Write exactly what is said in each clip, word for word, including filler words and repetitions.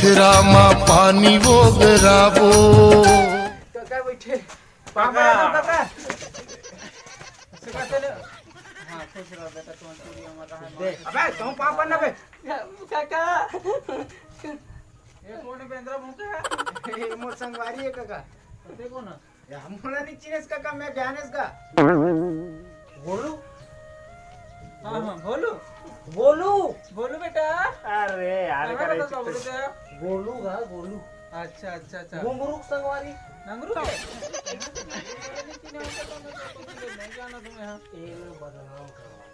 रामा पानी वो गराबो। काका बैठे। पापा, काका। सुबह से ले। हाँ, खुश रहो बेटा, तुम्हारी पूरी उम्र रहे। दे। अबे, तुम पापा ना बे। काका। ये कौन है, बेंद्रा भूखे है? ये मोर संगवारी है, काका। देखो ना। या, मोला नहीं चिनेस, काका, मैं ज्ञानेस का। गोलू? हाँ, हाँ, भोलू। गोलू? भोलू बेटा। अरे यार, कहाँ करे रहता चित्त। बाबू तेरा? गोलू गा, गोलू। अच्छा, अच्छा, अच्छा। घुंगरू संगवारी। नंगरू के? नहीं चिने होता तो मैं तो किसी को नहीं जाना तुम्हें, हाँ। ये लोग बदनाम करवा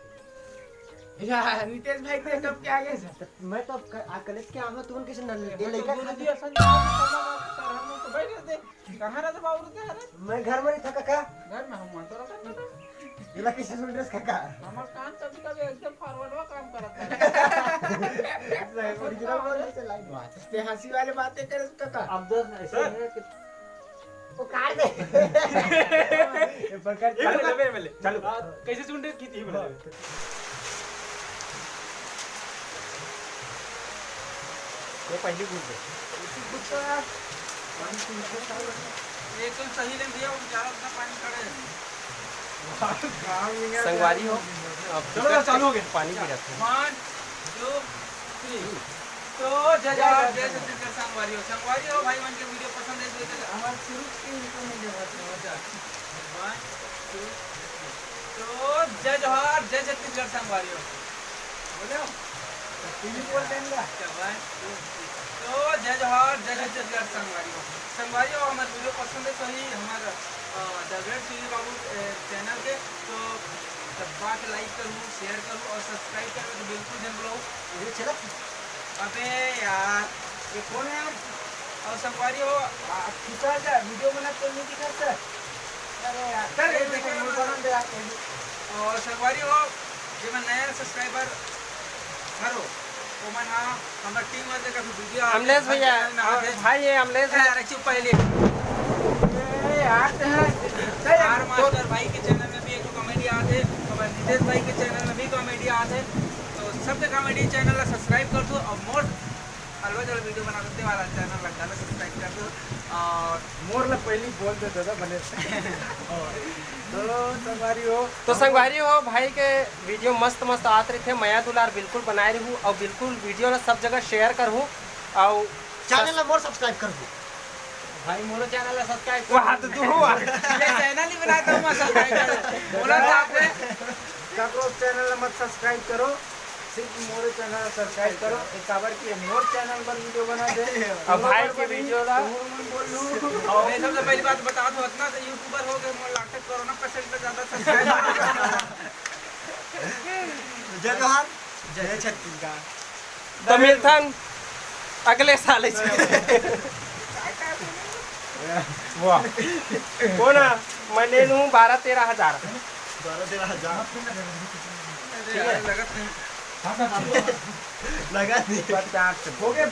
दे। या, नितेश भाई, ते कब के आ गए सर? तो मैं तो क-, आ, कॉलेज के आवा, तुमन कैसे नल-, ये ये तो लड़का गुरु खा जी असन जाओ, तो सब लोग सर, हम लोग तो बैठ रहते। कहाँ रहते बाबू रहते हैं रे? मैं घर में नहीं था, काका। घर में हम मन तो रहते हैं, काका। ये लड़की से सुन रहे, काका। हमार कान कभी-कभी एकदम forward हुआ काम करता है। सही, original बोल रहे से लाइन बात। ते हंसी वाले बातें करे, काका। अब दोस्त ऐसे सर। है कि वो काट दे। ये पर कर, ये चालू वाले, कर। ये वाले। चालू। आ, कैसे सुन रहे, किती वाले? ये पहली घुस गई। ये तो सही नहीं दिया, वो बेचारा उतना पानी खड़े है। संगवारी हो, अब चलो, चालू हो गया। पानी गिरा था। One, two, three। तो जय जोहार, जय छत्तीसगढ़ संगवारी हो। संगवारी हो, भाई मन के video पसंद है तो हमारे शुरू से ही इनको नहीं जरूरत है। अच्छा। One, two, three। तो जय जोहार, जय छत्तीसगढ़ संगवारी हो। बोलो। तो तीन ही बोल देंगे। अच्छा, one, two, three। तो जय जोहार, जय छत्तीसगढ़ संगवारी हो। संगवारी हो, हमारे video पसंद है तो ही हमारे, अ, The Great Sujit बाबू, अ, channel के तो दबा के like करूँ, share करूँ और subscribe करना तो बिल्कुल झन भूलो। ये चला। अबे यार, ये कौन है यार? और संगवारी हो, आ, खिंचा जा, video बना तो नहीं दिखा सर। अरे यार, कर ये देखे, देखो, मुंह बना दे यार, कहीं। और संगवारी हो, जे मन नया subscriber हरो, ओमन हा हमर team वाले का भी video आथे, अमलेश हर भैया, channel में आथे। भाई ये अमलेश ए, है। अरे चुप पहले। ए, यार, ते हैं। चल, आर तो मास्टर भाई के channel में भी एक comedy आथे, और नितेश भाई के channel में भी comedy आथे। तो सबके comedy channel ला subscribe कर दो और मोर अलवा जलवा video बनाथे ते वाला channel ला घलो subscribe कर दो। और मोर ला पहली बोल दे दादा बने। तो संगवारी हो। तो संगवारी हो, भाई के video मस्त मस्त आत रहिथे, मया दुलार बिल्कुल बनाए रहू और बिल्कुल video ला सब जगह share करहू और channel ला मोर subscribe करहू। भाई मोरो channel ला subscribe वो हाथ तो तू हो। ये channel ही बनाता हूँ मैं subscribe कर। बोला था आपने। काकरो channel ला मत subscribe करो। सिर्फ मोरे channel ला subscribe करो, ए काबर कि मोर channel पर video बना दे। अब भाई के video ला। मैं सबसे पहली बात बता दूं, इतना तो YouTuber हो गए, मोर लागथे कोरोना patient से ज्यादा subscribe। जय जोहार, जय छत्तीसगढ़। तो मिलथन अगले साल। वाह। कोना, मैं ले लूँ बारह तेरह हजार। बारह तेरह हजार। ठीक है। लगत नहीं। लगा नहीं। पचास हो गए।